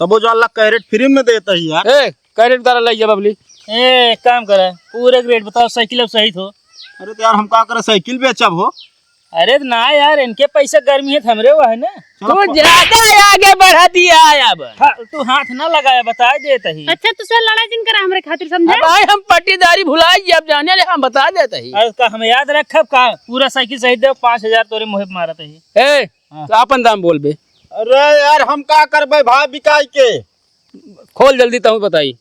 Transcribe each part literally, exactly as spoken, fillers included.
तबो जो अल्लाह कैरेट फ्री में देता ही यार। ए, कैरेट उतारा लइ जा बबली। ए, एक काम करे, पूरे के रेट बताओ, साइकिल अब सही हो। अरे तो यार, हम का करे, साइकिल बेचब हो? अरे ना यार, इनके पैसा गर्मी है, हमरे वो है ना। चलो, तू प- ज्यादा आगे बढ़ा दिया है अब। फालतू हाथ ना लगाया, बता देता ही। अच्छा, तू से लड़ाई जिन करा हमरे खातिर, समझा? अब भाई हम पट्टीदारी भुलाई, अब जाने ले, हम बता देता ही। अरे का हम याद रखब का? पूरा साइकिल सही दे, पाँच हजार तोरे मुँह पे मारत ही। ए, हाँ। तो आपन दाम बोल बे। अरे यार, हम का करबे भाव बिकाई के? खोल जल्दी, तहूँ बताई।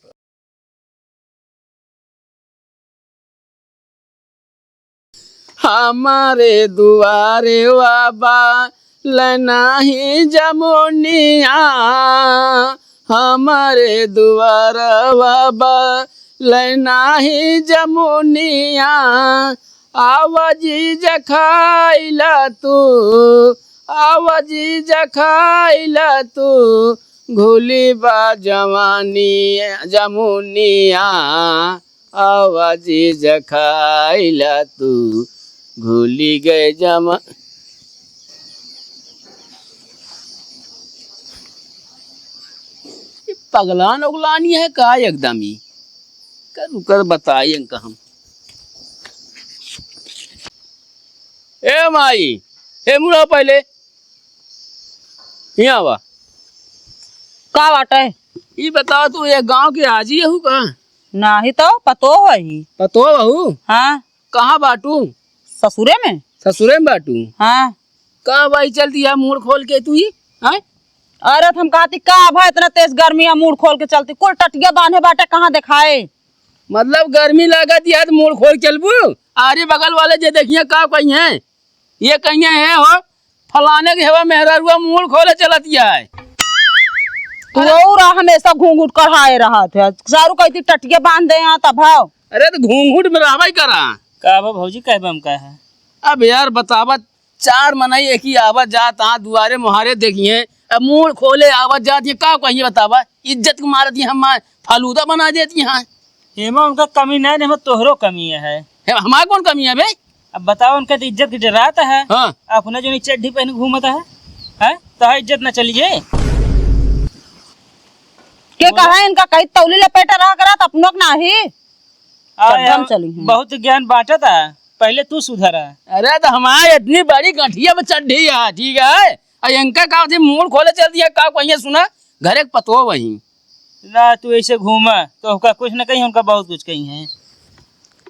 हमारे दुआरे बाबा लनाही जमुनिया, हमारे दुआरे बाबा लनाही जमुनिया, आवा जीजा खाइला तू, आवा जीजा खाइला तू, घुली बा जवानी जमुनिया, आवा जीजा खाइला तू, घुली गए जमा-, ये पगलान उगलानी है का एकदम ही? कर, कर बताई इनका हम। ए माई, ए मुड़ा पहले। हियाँ आवा। का बाटे? ई बताओ, तू ये गाँव के आजी हऊ का? नाही तो, पतोह हई। पतोह हऊ? हाँ। कहाँ बाटू? ससुरे में। ससुरे में बाटू? हाँ। का भाई चलती है मूड़ खोल के तू ही? हाँ? अरे, त हम कहती का भाई, इतना तेज गर्मी है, मूड़ खोल के चलती? कुल टटिया बांधे बाटे, कहाँ देखाए? मतलब गर्मी लागत है तो मूड़ खोल चलबू? अरे बगल वाले जे देखिए का कही हैं, ये कही हैं, "हे हो, फलाने के हेवा मेहरारुआ मूड़ खोले चलत है।" तू और हमेशा घूंघट कढ़ाए रहत है, सारू कहती टटिया बांध दे यहाँ तब भाव। अरे तो घूंघट में रहबे करा। का बा भौजी, कहे बम का है? अब यार बतावा, चार मनई एक ही आवत जात, हाँ, दुआरे मुहारे देखिए, अब मूड़ खोले आवत जात, ये का कहिए बतावा, इज्जत के मारत ये हम फालूदा बना देती हैं। एमा उनका कमी नहीं, एमा तोहरो कमी है। हे, हमार कौन कमी है बे? अब बताओ, उनका तो इज्जत की डरात है। हाँ। अपने जो नी चड्ढी पहन के घूमत है, हैं? तो है इज्जत ना चलिए। के कहा है इनका कहीं तौली लपेटा रहा करा, तो अपनों के नाही। आ, चड्ढम यार, चली हैं। बहुत ज्ञान बांटत है, पहले तू सुधरा। अरे तो हमारे इतनी बड़ी गठिया में चड्ढी है, ठीक है? आ इनका का होती, मूड़ खोले चल दिया, का कहिए सुना, घरे के पतोह वहीं। ना, तू ऐसे घूमा, तो उनका कुछ न कही, उनका बहुत कुछ कही है।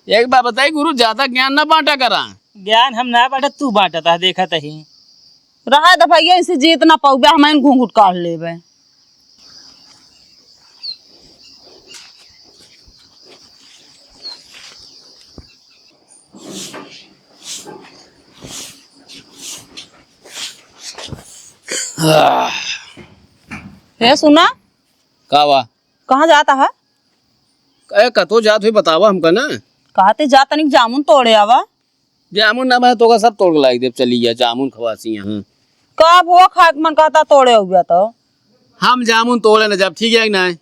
एक बात बताई गुरु, ज्यादा ज्ञान ना बांटा करा। ज्ञान हम ना बांटा, तू बांटत है, देखत ही। रहा तो भैया, इनसे जीत ना पउबे, हम इन घूंघट काढ़ लेबे। आह। ए सुना। का बा? कहाँ जाता है? ए, कतो जात हुई बतावा हमका ना। कहते जा तनिक जामुन तोड़े आवा। जामुन ना बा, तोका सब तोड़ के लाइ देब, चली जा, जामुन खवासी यहाँ। कब हो खाए के मन कहता तोड़े हुआ तो? हम जामुन तोड़े न जब, ठीक है कि नहीं?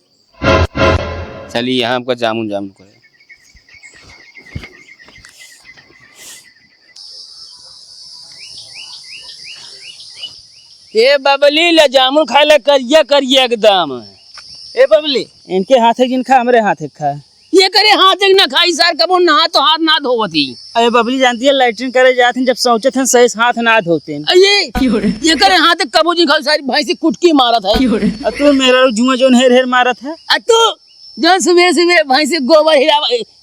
चली यहाँ हमका जामुन, जामुन करे। ए बबली, ले जामुन खाए ले, करिया करिया एकदम। ए बबली, इनके हाथे जिन खा, हमरे हाथे खा। ये करे हाथे ना खाई सार, कबो नहा तो हाथ ना धोवती। अरे बबली जानती है, लैट्रिन करे जात हैं, जब शौचत हैं, सही से हाथ ना धोते हैं। अरे ये, ये करे हाथे कबो जी खाई सारी भैंसी कुटकी मारत है। और तू मेरा जुआ जोन हेर हेर मारत है। आ तू जौन सुबह सुबह भैंसी गोबर हिला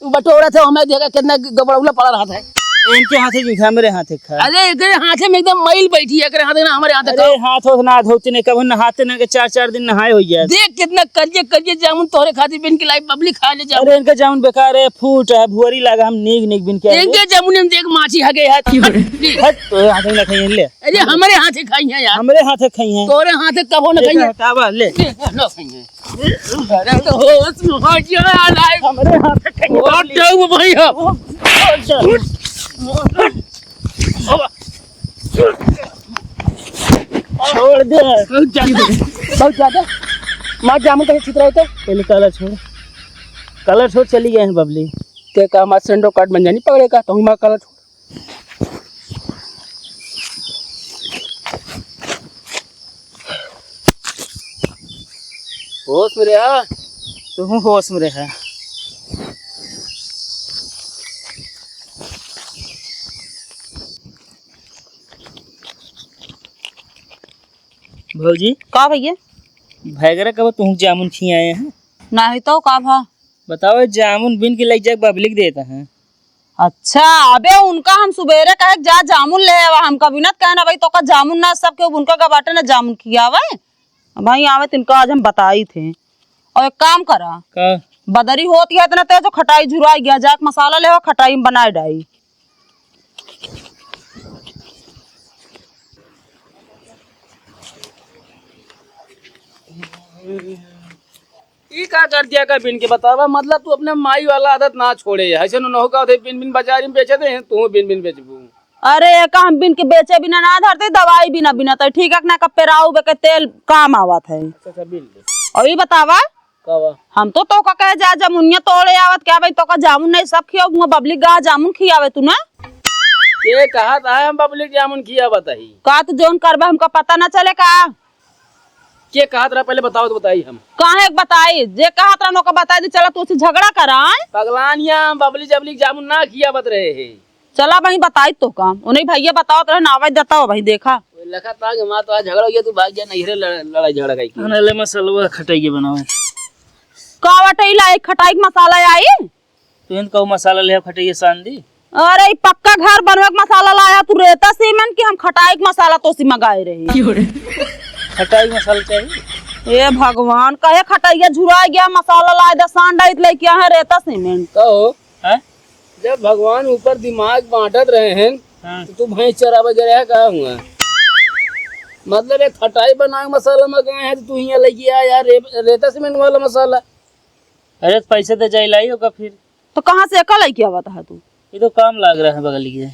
बटोरत है, हमें देखा कितना गबड़ौला पड़ा रहत है। इनके हाथे जिन खा, मेरे हाथे खा। अरे एकरे हाथे में एकदम मइल बैठी है, एकरे हाथे ना हमरे हाथे अरे खाओ। हाथ होत ना धोते नहीं, कभी नहाते नहीं, के चार चार दिन नहाए हो गया। देख कितना करिए करिए जामुन तोहरे खातिर बिन के लाई, बबली खा ले जामुन। अरे इनका जामुन बेकार है, फूट है, भुअरी लागा, हम नीक नीक बिन के आए। इनके जामुन में देख माछी हगे है। हट, तोरे हाथे ना खाइए, ले। अरे हमरे हाथे खाई है यार। हमरे हाथे खाई है। तोरे हाथे कबो ना खाई है। हटावा, ले। ले, ले, लो खाई है। अरे तो होश में हो जा, लाइफ। हमरे हाथ से कहीं ओ, उतार ली। जाऊ भैया। ओ, ओ, जा। छोड़ दे। बहुत ज्यादा, बहुत ज्यादा। मार जामुन कहीं छितरा होता। पहले कलर छोड़, कलर छोड़, चली गए हैं बबली। ते का हमारा सेंडो कार्ड बन जानी पकड़े का, तो हमारा कलर छोड़। होश में रहा। तुहूँ होश में रहा। भौजी। का भैया? भैगरा कब तुहूँ जामुन खियाए हैं? नाही तो का भा? बताओ, जामुन बिन के लइ जाके बबली के देता है। अच्छा, अबे उनका हम सुबेरे कहे जा जामुन ले आवा, हमका बिना कहे ना भाई, तोका जामुन ना, सब केहू उनका का बाटे ना जामुन खियावे। भाई आवे तिनका आज हम बताई थे। और एक काम करा, का? बदरी होत है इतना तेज, खटाई झुराई गया, जाके मसाला ले आवा, खटाई में बनाए डाई। ई का कर दिया का बिन के बतावा, मतलब तू अपने माई वाला आदत ना छोड़े, ऐसे न नहो का होते बिन बिन बाजारी में बेचे दे, तू बिन बिन बेचबू। अरे, एका हम बिन के बेचे बिना ना धरते, दवाई बिना बिना तो ठीक है ना, का पेराऊ बे के तेल काम आवत है। अच्छा, अच्छा, बिन ले। और ई बतावा, का बा? हम तो तोका कहे जा जमुनिया तोड़े आवत, क्या भाई तोका जामुन नहीं सब खियाओ, हुआ बबली गा जामुन खियावे तू ना। के कहत है हम बबली जामुन खियावत ही? का तू जौन करबा हमका पता ना चले का? के कहत रहा पहले बताओ तो बताई हम। काहे के बताई? जे कहत रहा ओका बताई दे, चला तू उससे झगड़ा कराए। पगलानिया, हम बबली जबली जामुन ना खियावत रहे हैं। चला भाई बताई तो काम। उन्हें भैया बताओ तो ना आवाज देता हो भाई देखा। ओए लखा तांग माँ तो आज झगड़ा हो गया, तू भाग गया नैहरे लड़-, लड़ाई झगड़ा कई के। अरे ले मसलवा खटाई के बनावे। का बटैला एक खटाई के मसाला आई? तू हिंद कहू मसाला ले खटाई के सान दी। अरे ई पक्का घर बनवे के मसाला लाया तू रेता सीमेंट कि हम खटाई के मसाला तो सी मंगाए रही। खटाई के मसाला चाहिए? ए भगवान, कहे खटाइया झुराई गया, मसाला लाए दे सान डाइत लेके आए रेता सीमेंट। कहो, हैं? जब भगवान ऊपर दिमाग बांटत रहे हैं, हाँ। तो तू भैंस चरावे गए रहे, कहा हुआ? मतलब, एक खटाई बना के मसाला मंगाए हैं, तो तू हियाँ लेके आया यार, रे-, रेता सीमेंट वाला मसाला। अरे, तो पैसे दे जाई लाई होगा फिर। तो कहाँ से एका लेके आवत है तू? ये तो काम लाग रहा है बगल के।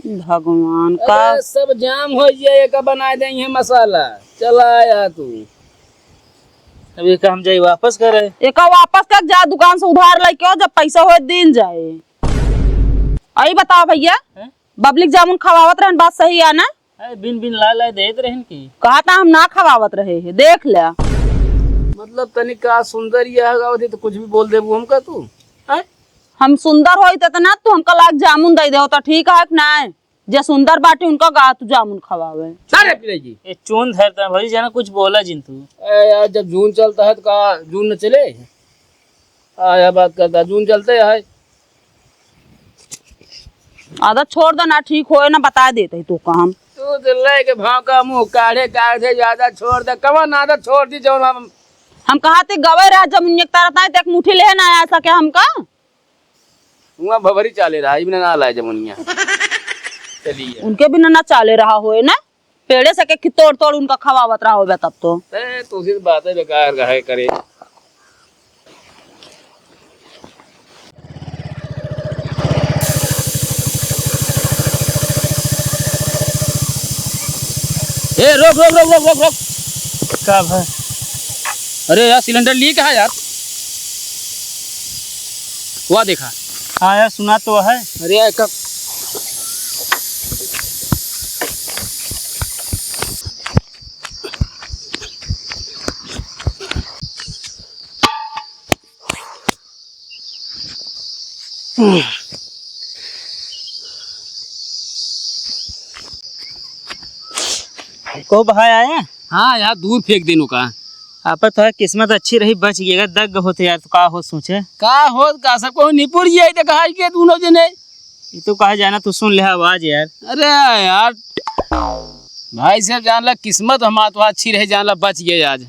भगवान का। अरे, सब जाम हो जाए, एका बना दे ये मसाला। चला आया तू। अब ये काम जाई वापस करे। एका वापस कर जा, दुकान से उधार लेके आओ, जब पैसा होए दीन जाए। आई बताओ भैया, हैं? बबली के जामुन खवावत रहन, बात सही है ना? अरे बिन बिन ला ला देत रहन की? कहा था हम ना खवावत रहे हैं, देख लिया। मतलब तनिक का सुंदर ये है, गावत है तो कुछ भी बोल देबू हमका तू, हैं? हम सुंदर होई त ना तू हमका लाग जामुन दे दे, तो ठीक है कि ना? जे सुंदर बाटी उनका गा तू जामुन खवावे। सारे पिलाई जी। ये चून धरता है भाई, जाना कुछ बोला जिन तू। ए यार, जब जून चलता है तो का जून न चले? आया बात करता, जून चलते है। आदत छोड़ दे ना, ठीक होए ना, बता देते ही तू काम। तू तो लेके भाव का मुंह काढ़े काढ़े, आदत छोड़ दे। कवन आदत छोड़ दी जौन हम हम कहा ते गवे रहा जमुनिया के तरफ ना, ते एक मुट्ठी ले ना आ सके हमका। हुआ भभरी चाले रहा, इबने ना लाए जमुनिया। चलिए। उनके बिना ना चाले रहा होए ना। पेड़े से के तोड़ तोड़ उनका खवावत रहा होबे तब तो। ए, तू सिर्फ बातें बेकार कहे करे। ए, रोक, रोक, रोक। का भाई? अरे यार, सिलेंडर लीक है यार। वाह, देखा। हाँ यार, सुना तो है। अरे यार, कब को भाई आया? हाँ यार, दूर फेंक देनु का। आप तो है, किस्मत अच्छी रही, बच गया। दग होते यार, तो का हो सोचे? का हो, का सब को निपुर ये तो कहा के दोनों जने। ये तो कहा जाना, तू सुन ले आवाज यार। अरे यार, भाई साहब, जान ला किस्मत हमार तो अच्छी रहे, जान ला बच गए आज।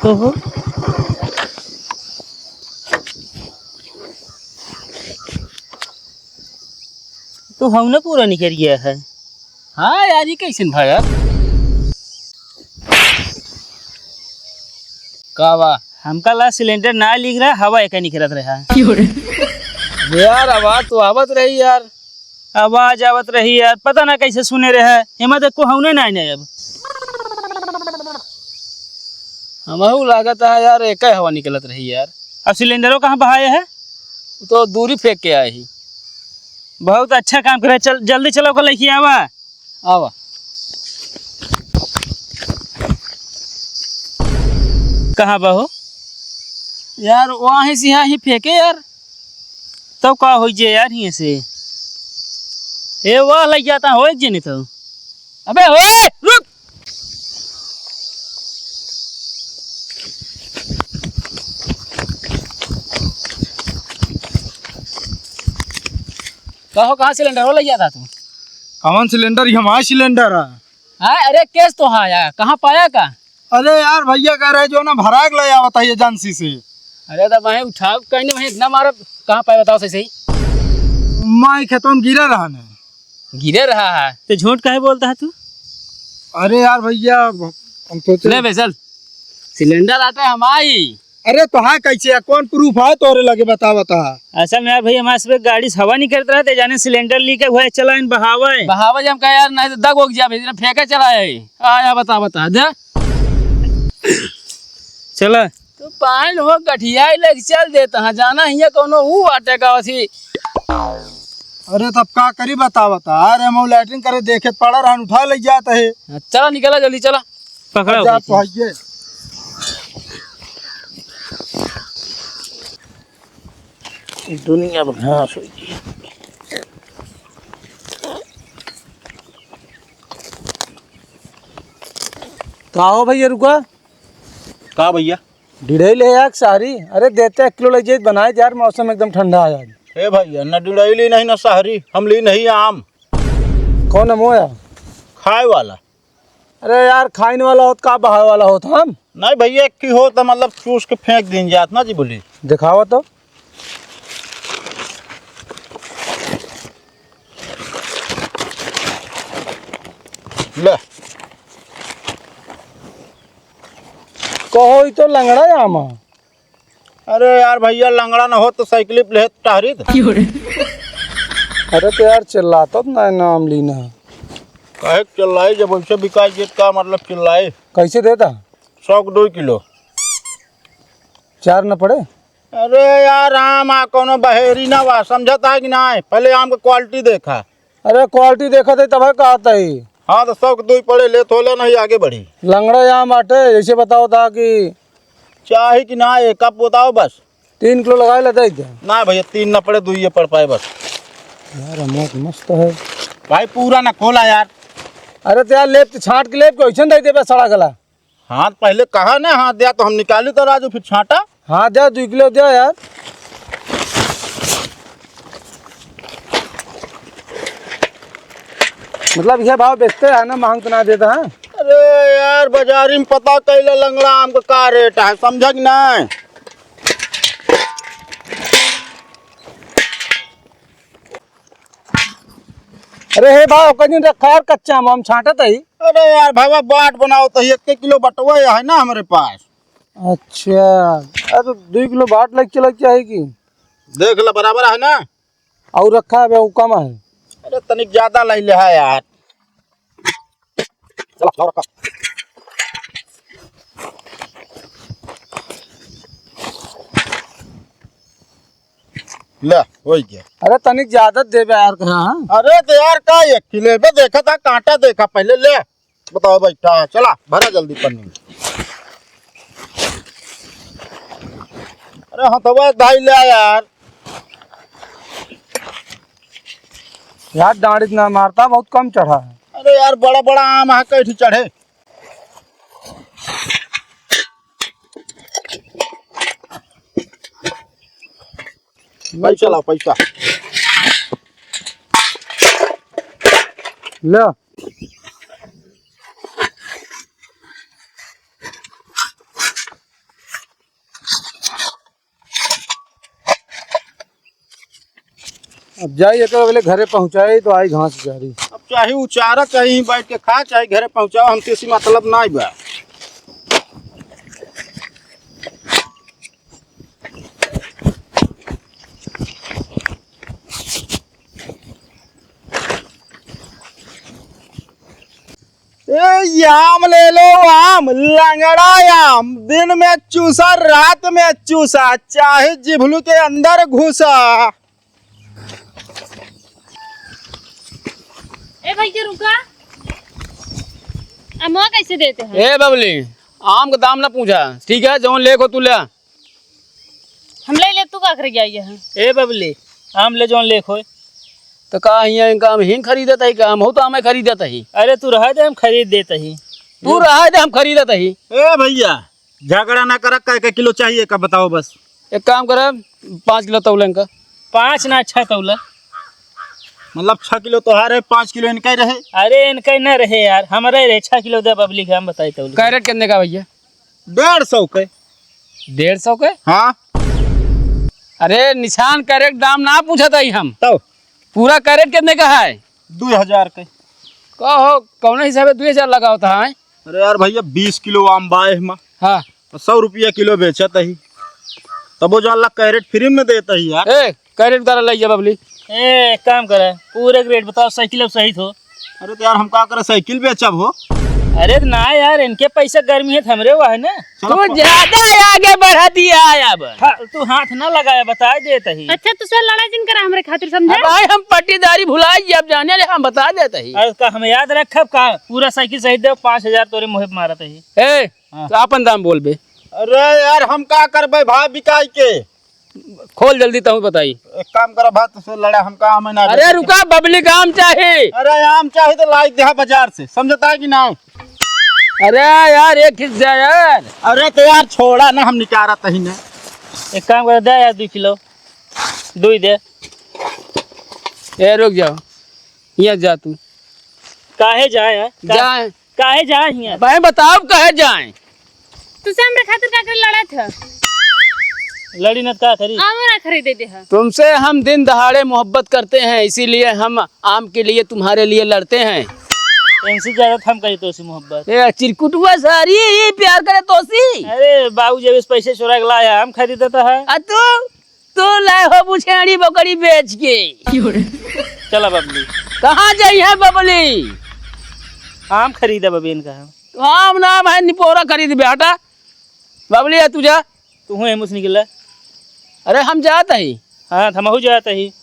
कहो। तो हमने पूरा निकल गया है। हाँ यार, ये कैसन भा यार? का बा? हमका ला सिलेंडर ना लिख रहा, हवा एका निकलत रहा। यार, आवाज तो आवत रही यार। आवाज आवत रही यार, पता ना कैसे सुने रहे, एमा तो को हौने ना आने अब। हमहू लागत है यार, एक हवा निकलत रही यार। अब सिलेंडरो कहाँ बहाए है? तो दूरी फेंक के आए ही। बहुत अच्छा काम करे, चल जल्दी चलो, ओकर लेके आवा। आवा। कहाँ बा हो? यार, वहीं से यहाँ ही फेंके यार। तो का होइ जे यार, हियाँ से? ए, वह लग जाता हो एक जने तो। अबे ओए, रुक। कहो, कहाँ सिलेंडर हो लग जाता तू? कौन सिलेंडर? ये हमारा सिलेंडर है। हाँ, अरे केस तो हाँ यार, कहाँ पाया का? अरे यार, भैया कह रहे जो ना भराग ले आवत है एजेंसी से। अरे तो मैं उठाव कहीं नहीं, मैं इतना मारब, कहाँ पाए बताओ सही सही? मैं खेतों में गिरा रहा ना। गिरे रहा है। तो झूठ काहे बोलता है तू? अरे यार भैया, हम सोचे ले बे, चल। सिलेंडर आटा हमारी। अरे तो हाँ, कैसे है? कौन प्रूफ है तोरे लगे? बता, बता। असल में यार भैया, हमारे सब गाड़ी से हवा नहीं करत रहते, जाने सिलेंडर लीक हुआ है, चला इन बहावे। बहावे जब का यार, नहीं तो दग उग जाबे, इतना फेंके चला है। आया, बता, बता, दे। चला। तो पान हो गठिया ही लेके चल देता है, जाना ही है कौनो ऊ बाटे का अथी। अरे तब का करी, बता, बता। अरे हम लैट्रिन करे देखे पड़ा रहन, उठा ले जात है। चला निकला जल्दी, चला। पकड़ा जा भाई। तो हइये। दुनिया में घास होई। का हो भैया, रुका। का भैया? डिड़ई ले आया कि सहरी? अरे देते एक किलो ले जाइत, बनाए यार, मौसम एकदम ठंडा है आज। ए भैया, न डिड़ई ली नहीं, न सहरी, हम ली नहीं आम। कौन आम होया? खाए वाला। अरे यार, खाइन वाला होत का बहावे वाला होत हम? नहीं भैया, एक की होत मतलब चूस के फेंक दीन जात ना जी, बोली। दिखावा तो। ले। कहो, ई तो लंगड़ा आम है। अरे यार भैया, लंगड़ा न होत तो साइकिल पे लेत टहरी त। अरे तो यार, चिल्लात तो ना, नाम लीना। काहे के चिल्लाई, जब वैसे बिकाई जेत का मतलब चिल्लाई? कैसे देता? सौ के दो किलो। चार न पड़े? अरे यार, आम आ कौनो बहेरी ना बा, समझत है कि नाहीं? पहले आम के क्वालिटी देखा। अरे क्वालिटी देखत है तब कहत है। हाँ, तो सौ के दुई पड़े, लेत हो ले, नहीं आगे बढ़ी। लंगड़ा आम बाटे, जैसे बताओ था कि चाही कि ना, एक कप बताओ बस। तीन किलो लगाए लेते हैं क्या? ना भैया, तीन ना पड़े, दुई ये पड़ पाए बस। यार, अमवा तो मस्त है। भाई, पूरा ना खोला यार। अरे तो यार, लेप तो छांट के लेप के वैसे दे देबे सड़ा गला। हाथ पहले कहा ना, हाथ दिया तो हम निकाली तो राजू फिर छांटा। हाथ दिया, दुई किलो दिया यार। मतलब यह भाव बेचते हैं ना, महंग तो ना देता है। अरे यार, बाजारी में पता कैला लंगड़ा आम का का रेट है, समझा कि नहीं? अरे हे भाव, कहीं रखा यार, कच्चा आम हम छांटत ही। अरे यार भाई, बाट बनाओ तो एक किलो बटवा है ना हमारे पास। अच्छा, अरे तो दुई किलो बाट लग चला चाहिए कि? देख ला, बराबर है ना? और रखा है, वो कम है। अरे तनिक ज्यादा ले ले है यार। चला, लाओ रखा। ले, वही के। अरे तनिक ज्यादा देबे यार, कहाँ? अरे तो यार का एक किलो बे, देखा था कांटा देखा पहले, ले। बताओ भाई, का है? चला, भरा जल्दी पन्नी में। अरे हाँ, तो वह धाई ले आ यार। यार, डांडित ना मारता, बहुत कम चढ़ा है। अरे यार, बड़ा बड़ा आम है, कैठी चढ़े। पैसा लाओ, पैसा। ले। अब जाई, एक पहले घरे पहुँचाई तो आई घास चारी। अब चाहे उचारा, चाहे यहीं बैठ के खा, चाहे घरे पहुँचाओ, हमसे इसी मतलब ना बा। ए ए, आम ले लो आम, लंगड़ा आम, दिन में चूसा, रात में चूसा, चाहे जिभलू के अंदर घुसा। ए भैया रुका, अमवा कैसे देते हैं? ए बबली, आम का दाम ना पूछा, ठीक है? जौन लेख हो तू ले। हम ले ले, तू का करे जाइए हैं? ए बबली, आम ले जौन लेख होए। तो का हियाँ इनका हम हिंग खरीदत ही, का हम हो तो आमे खरीदत ही? अरे तू रह दे, हम खरीद देत ही। तू रह दे, हम खरीदत ही। ए भैया, झगड़ा ना कर, कै, कै किलो चाहिए का बताओ बस। एक काम कर, पाँच किलो तौले इनका। पाँच ना, छः तौला। मतलब छः किलो तोहार है, पाँच किलो इनका ही रहे? अरे इनका ही ना रहे यार, हमारा ही रहे। छः किलो दे बबली के, हम बताई तौले। कैरेट कितने का भैया? डेढ़ सौ के। डेढ़ सौ के? हाँ। अरे निशान कैरेट दाम ना पूछत ही हम। तो? पूरा कैरेट कितने का है? दो हजार के। कहो, कौन हिसाबे दो हजार लगावत है? अरे यार भैया, बीस किलो आम बाए हम। हाँ। और सौ रुपया किलो बेचत ही। तब वो जान ला कैरेट फ्री में देत ही यार। ए, कैरेट उतारा लइ जा बबली। ए, एक काम करे, पूरे के रेट बताओ, साइकिल अब सही हो। अरे तो यार, हम का करे, साइकिल बेचब हो? अरे तो ना यार, इनके पैसा गर्मी है, हमरे हुआ है ना। चलो तू पो- ज्यादा आगे बढ़ा दिया है अब। फालतू हाथ ना लगाया, बता देत ही। अच्छा, तुझसे लड़ा जिन करा हमरे खातिर, समझा? अब भाई हम पट्टीदारी भुला गए, अब जाने ले हम बता देत ही। अरे का हम याद रखब का? पूरा साइकिल सहित दे, पाँच हजार तोरे मुँहे पे मारत ही। ए, हाँ। तो आपन दाम बोलबे। अरे यार, हम का करबे भाव बिकाई के? खोल जल्दी, तहूँ बताई। एक काम करा भाई, तुझसे लड़ा, हम का आम ना अरे बेचे। रुका, बबली का आम चाही। अरे आम चाही तो लाई दे बाजार से, समझता है कि ना? अरे यार, एक हिस्सा यार। अरे तो यार, छोड़ा ना, हम निकारा तही ना। एक काम कर, दे यार, दो किलो, दो ही दे। ए, रुक जाओ, यहाँ जा तू। काहे जाए यार? का-, जाए। काहे जाए हियाँ? भाई बताओ, काहे जाए? तुझसे हमरे खातिर का करे लड़त ह? लड़ी न त का करी? आम ना खरीदे दे ह। तुमसे हम दिन दहाड़े मोहब्बत करते हैं, इसीलिए हम आम के लिए तुम्हारे लिए लड़ते हैं। इनसे ज्यादा त हम करी तोसी मोहब्बत। ए, चिरकुटुआ सारी, ये प्यार करे तोसी। अरे, बाबू जब इस पैसे चुरा के लाया, आम खरीदता है। आ तू? तू लाए हो बुछेड़ी बकरी बेच के। चला बबली। कहाँ जाई है बबली? आम खरीदा बबी इनका हम। आम नाम है निपोरा खरीद बे, हटा। बबली है तू जा। तू हूँ एमुस निकला। अरे हम जात ही। हाँ, हमहू जात ही।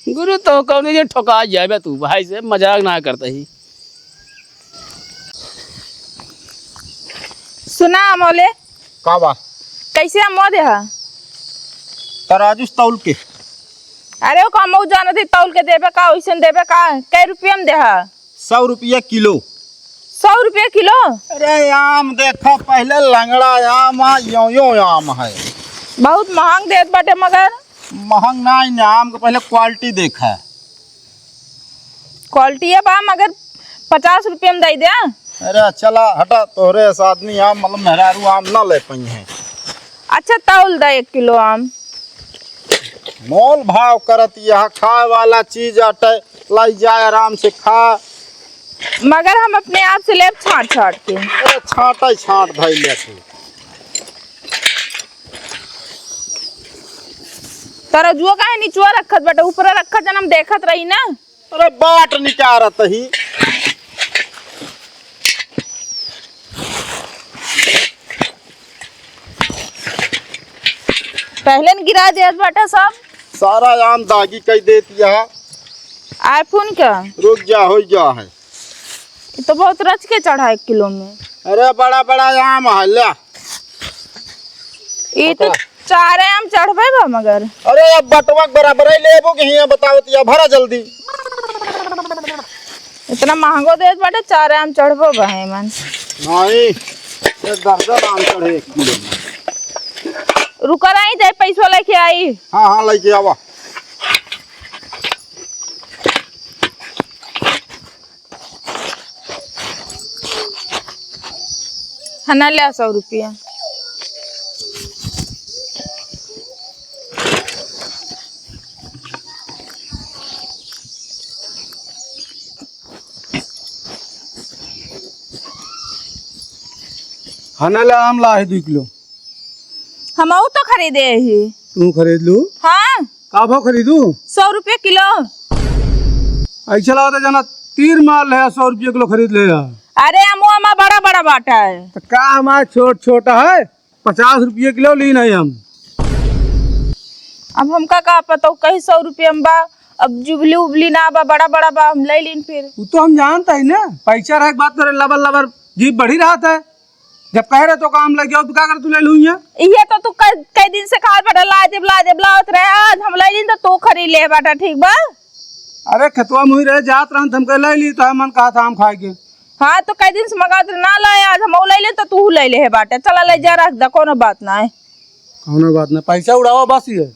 गुरु तो कौन दिन ठोका जाबे तू, भाई से मजाक ना करता ही। सुना अमोले। का बा? कैसे अमो देहा? तराजू से तौल के। अरे ओ का अमो जानत ही तौल के देबे का, ओइसन देबे का? कै रुपया में देहा? सौ रुपया किलो। सौ रुपया किलो? अरे आम देखा पहले लंगड़ा आम आ, यो यो आम है। बहुत महंग देत बाटे मगर। महंग ना है, आम के पहले quality देखा। Quality है बा, मगर पचास रुपया में दे दे। अरे चला हटा, तोहरे ऐसा आदमी आम, मतलब मेहरारू आम ना ले पाई है। अच्छा तौल दे एक किलो आम। मोल भाव करत, यहाँ खाए वाला चीज आटे, लाई जाए आराम से खा। मगर हम अपने आप से लेब छाँट छाँट के। अरे छाँटा ही छाँट धइले तू। तरजुआ काहे निचुआ रखत बाटे, ऊपरा रखत जन हम देखत रही ना। अरे बाट निकारत ही। पहले न गिरा देत बाटे सब। सारा आम दागी कई देत यहाँ। iPhone का? रुक जा, हो गया है। ये तो बहुत रच के चढ़ा एक किलो में। अरे बड़ा बड़ा आम है, ले। ई तो पकड़ा। चारे आम चढ़बे बा मगर। अरे अब बटवा के बराबर ही लेबो के हियाँ बताओ तो या भरा जल्दी। इतना महंगो देत बाटे, चारे आम चढ़बो बा है मन। नहीं, एक दर्जन आम चढ़े एक किलो में। रुका रही, जाए पैसवा लेके आई। हाँ, हाँ, लेके आवा। हना ले सौ रुपया। हना ले आम ला है दुई किलो। हमहू तो खरीदे ही। तू खरीद लू? हाँ। का भाव खरीदू? सौ रुपया किलो। ऐसा लागत है जना तीर मार ले, सौ रुपये किलो खरीद ले। अरे अमवा हमार बड़ा बड़ा बाटा है। तो का हमार छोट छोट है, पचास रुपये किलो लीन है हम। अब हमका का पता कहीं सौ रुपये में बा, अब जुबली उबली ना बा, बड़ा बड़ा बा, हम ले लीन फिर। वो तो हम जानता ही ना, पैसा रहे के बात करे, लबर लबर जीप बढ़ी रहत है। जब कहे रहे तो काम लग जाओ, तो का कर तू ले लूँ यहाँ? इहे तो तू कई, कई दिन से खात बाटा, ला देब, ला देब, लावत रहे, आज हम ले लीन तो तू खरीद ले बाटा, ठीक बा? अरे खेतवा मुही रहे, जात रहन, तो हमके ले ली, तो है मन कहा था आम खाए के। हाँ, तो कई दिन से मंगात रहे, ना लाए, आज हम ले लीन तो तू ले ले है बाटा, चला ले जा, रख दा, कोनो बात ना है। कोनो बात ना, पैसा उड़ावा बस ये।